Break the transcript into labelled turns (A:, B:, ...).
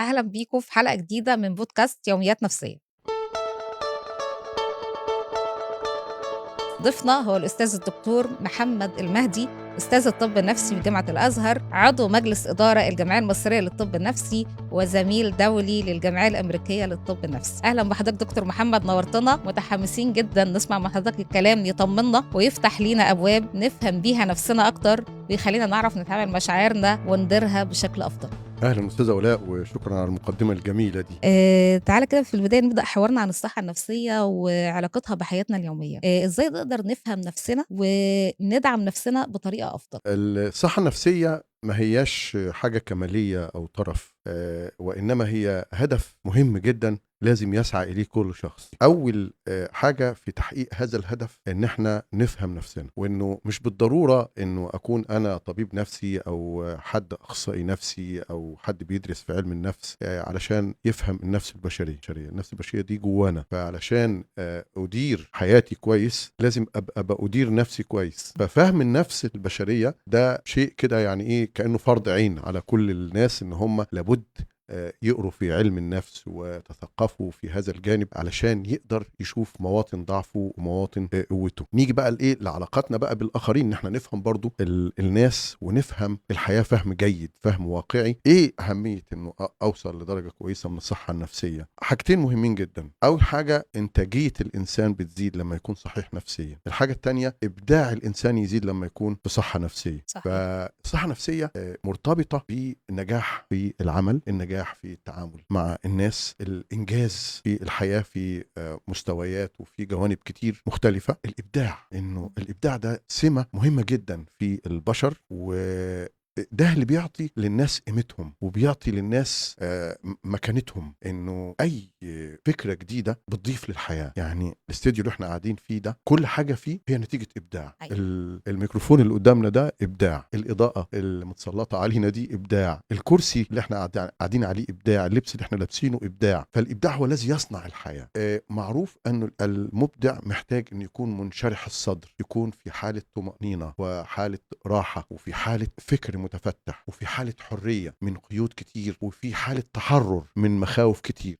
A: أهلا بيكم في حلقة جديدة من بودكاست يوميات نفسية. ضيفنا هو الأستاذ الدكتور محمد المهدي، أستاذ الطب النفسي بجامعة الأزهر، عضو مجلس إدارة الجمعية المصرية للطب النفسي، وزميل دولي للجمعية الأمريكية للطب النفسي. أهلا بحضرتك دكتور محمد، نورتنا. متحمسين جدا نسمع من حضرتك الكلام يطمنا ويفتح لينا أبواب نفهم بيها نفسنا أكتر ويخلينا نعرف نتعامل مشاعرنا ونديرها بشكل أفضل.
B: اهلا استاذه ولاء، وشكرا على المقدمة الجميلة دي.
A: تعالى كده في البداية نبدا حوارنا عن الصحة النفسية وعلاقتها بحياتنا اليومية. ازاي نقدر نفهم نفسنا وندعم نفسنا بطريقة افضل؟
B: الصحة النفسية ما هياش حاجة كماليه او طرف، وانما هي هدف مهم جدا لازم يسعى إليه كل شخص. أول حاجة في تحقيق هذا الهدف إن إحنا نفهم نفسنا، وإنه مش بالضرورة إنه أكون أنا طبيب نفسي أو حد أخصائي نفسي أو حد بيدرس في علم النفس علشان يفهم النفس البشرية. النفس البشرية دي جوانا، فعلشان أدير حياتي كويس لازم أبقى أدير نفسي كويس. ففهم النفس البشرية ده شيء كده يعني إيه، كأنه فرض عين على كل الناس إن هم لابد يقروا في علم النفس وتثقفوا في هذا الجانب علشان يقدر يشوف مواطن ضعفه ومواطن قوته. نيجي بقى لإيه، لعلاقاتنا بقى بالآخرين، إن احنا نفهم برضو الناس ونفهم الحياة فهم جيد، فهم واقعي. إيه أهمية إنه أوصل لدرجة كويسة من الصحة النفسية؟ حاجتين مهمين جدا. أول حاجة، إنتاجية الإنسان بتزيد لما يكون صحيح نفسيا. الحاجة التانية، إبداع الإنسان يزيد لما يكون في صحة نفسية. صحيح. فالصحة النفسية مرتبطة بالنجاح في العمل، النجاح في التعامل مع الناس، الإنجاز في الحياة في مستويات وفي جوانب كتير مختلفة، الإبداع. إنه الإبداع ده سمة مهمة جدا في البشر، وده اللي بيعطي للناس قيمتهم وبيعطي للناس مكانتهم. إنه أي فكرة جديدة بتضيف للحياة. يعني الاستديو اللي احنا قاعدين فيه ده كل حاجة فيه هي نتيجة إبداع. أيوة. الميكروفون اللي قدامنا ده إبداع، الإضاءة المتسلطة علينا دي إبداع، الكرسي اللي احنا قاعدين عليه إبداع، اللبس اللي احنا لابسينه إبداع. فالإبداع هو الذي يصنع الحياة. معروف أنه المبدع محتاج أن يكون منشرح الصدر، يكون في حالة طمأنينة وحالة راحة، وفي حالة فكر متفتح، وفي حالة حرية من قيود كتير، وفي حالة تحرر من مخاوف كتير.